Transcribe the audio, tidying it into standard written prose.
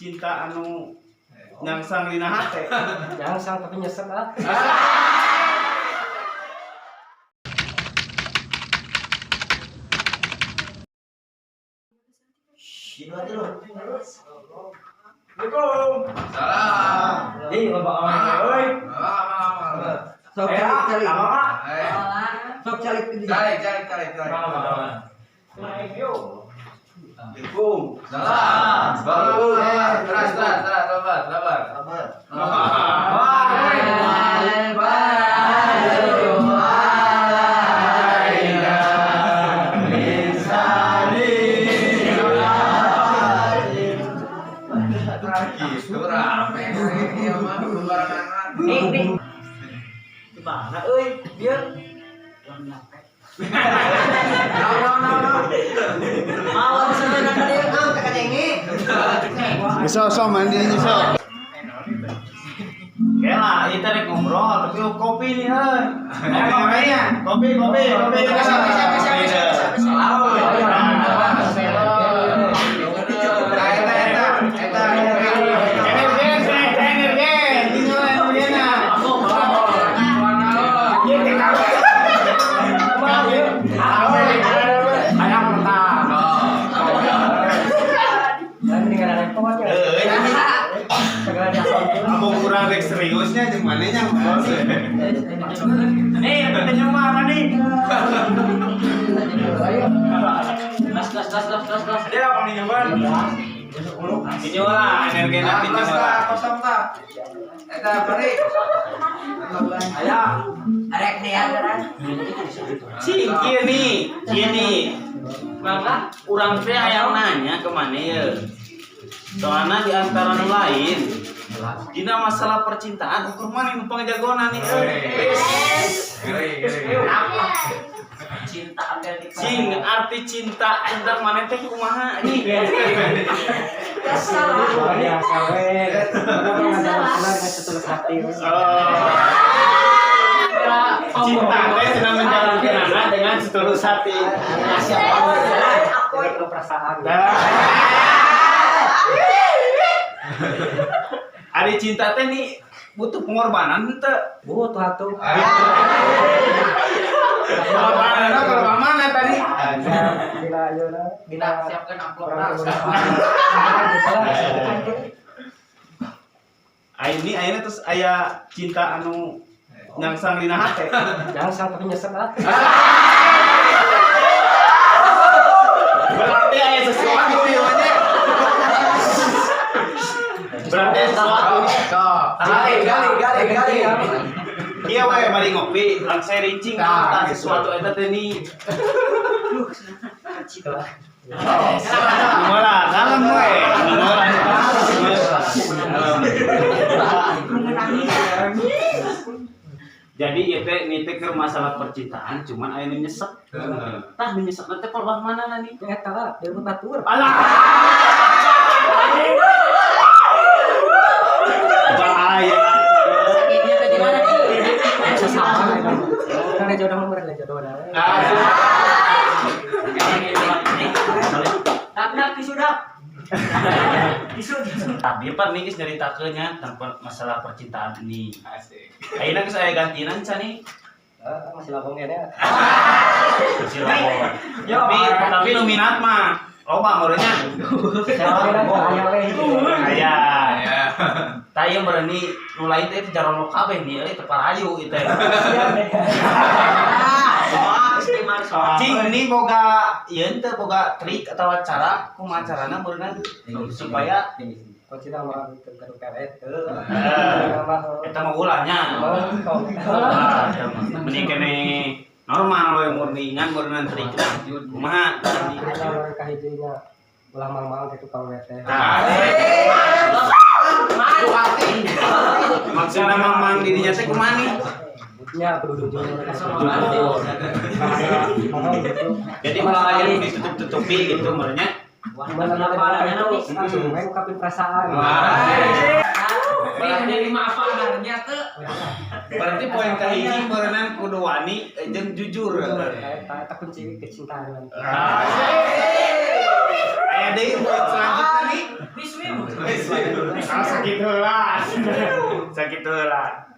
cinta anu nyangsang dina hate? Nyangsang tapi nyesek ah. Assalamualaikum. Salam. Ih, loba orang euy. Sok Eh, calik calik. apa, Pak? Eh, Sok calik di calik calik calik calik. Assalamualaikum. Salam. Baru. Terus terus terus sabar sabar. Sabar. Gitu rame iya mah barengan. Nih, nih. Gimana euy? Biar No no no no. mau sebenarnya ka dieu Ah, teka denge. So, so mandi aja so. Kela, kita rek ngobrol tapi kopi nih heuy. Eh, kopinya. Kopi, kopi, kopi. Bisa, bisa, bisa, bisa, bisa, bisa. Eta eta eta Energen, energen. Ini energina. Ieu teh kabeh. Hayang mentah. Dan ini kada repot ya. Euy, Segala diasongkeun. Kamu kurang rek seriusnya jeung manehnya ngobrol sih. Nih, katanya mana nih? Ayo. Las las las las las las. Dia apa nih nyoba? Ini lah, energi nanti Kosong nyoba. kosong tak. Eta beri. Ayo. Arek nih ya. Cing, kieu nih, kieu nih. Maka Urang teh hayang nanya ke mana ya? Soalnya di antara nu lain, dina masalah percintaan ukur mana nu pangjagonan nih euy. Geri geri. cinta ambil di Cing, arti cinta cinta mana teh kumaha nih? Luar biasa we. Kenapa nggak dengan setulus hati we. Oh. Cinta teh senang menjalankan dengan setulus hati. Tidak perlu perasaan. Nah. Ari cinta teh nih butuh pengorbanan henteu. Butuh atuh. Pengorbanan kalau mana tadi? Dina ayeuna dina siapkan amplop orang lah. Ini ayeuna terus aya cinta anu nyangsang dina hate. Nyangsang tapi nyesek ah. Berarti aya sesuatu ieu nya. Berarti aya sesuatu. Gali gali gali gali. Iya wae bari ngopi, langsung rincing Nah, tentang sesuatu eta teh nih. Kumaha kalem we. Jadi ieu teh ni teh keur masalah percintaan cuman aya nu nyesek. Tah nu nyesek teh kolbah mana nih? Eta lah, dia batur. Alah. Bahaya. Sakitnya tadi mana nih? Bisa sama eta. Kan jodoh mah meureun jodoh dah. Tak nak tisu dah. Tisu tisu. Tadi pan nih geus nyaritakeun nya tentang masalah percintaan ini. Asik. Ayeuna geus aya gantinan can nih. Masih labong kene. Si Lobo. Tapi nu minat mah loba meureunnya. Aya we. Aya. Ya. Tah ieu meureun nih nu lain teh jarolo kabeh nih euy teu parayu ieu teh. Cing ini boga ieu teh boga trik atau cara kumaha carana meureunna supaya Kau cinta mah teu gaduh peret teu. Eta mah ulahnya. Ah, eta mah. Mending kene normal we murni ngan meureunna trik. Kumaha? Aya kahiji nya ulah mang-mang gitu ka we teh. Tah. Maksudna mamang dirinya teh kumaha nih? Nya kudu jujur. Jujur. Gitu. Jadi ulah aya nu ditutup-tutupi gitu meureunnya. Gimana mana itu langsung we ungkapin perasaan. Berarti lima apa adanya tuh. Berarti poin kahiji meureunna kudu wani jeung jujur. Eta eta kunci kecintaan. Aya deui poin selanjutnya nih. Wiswi. Sakitu heula.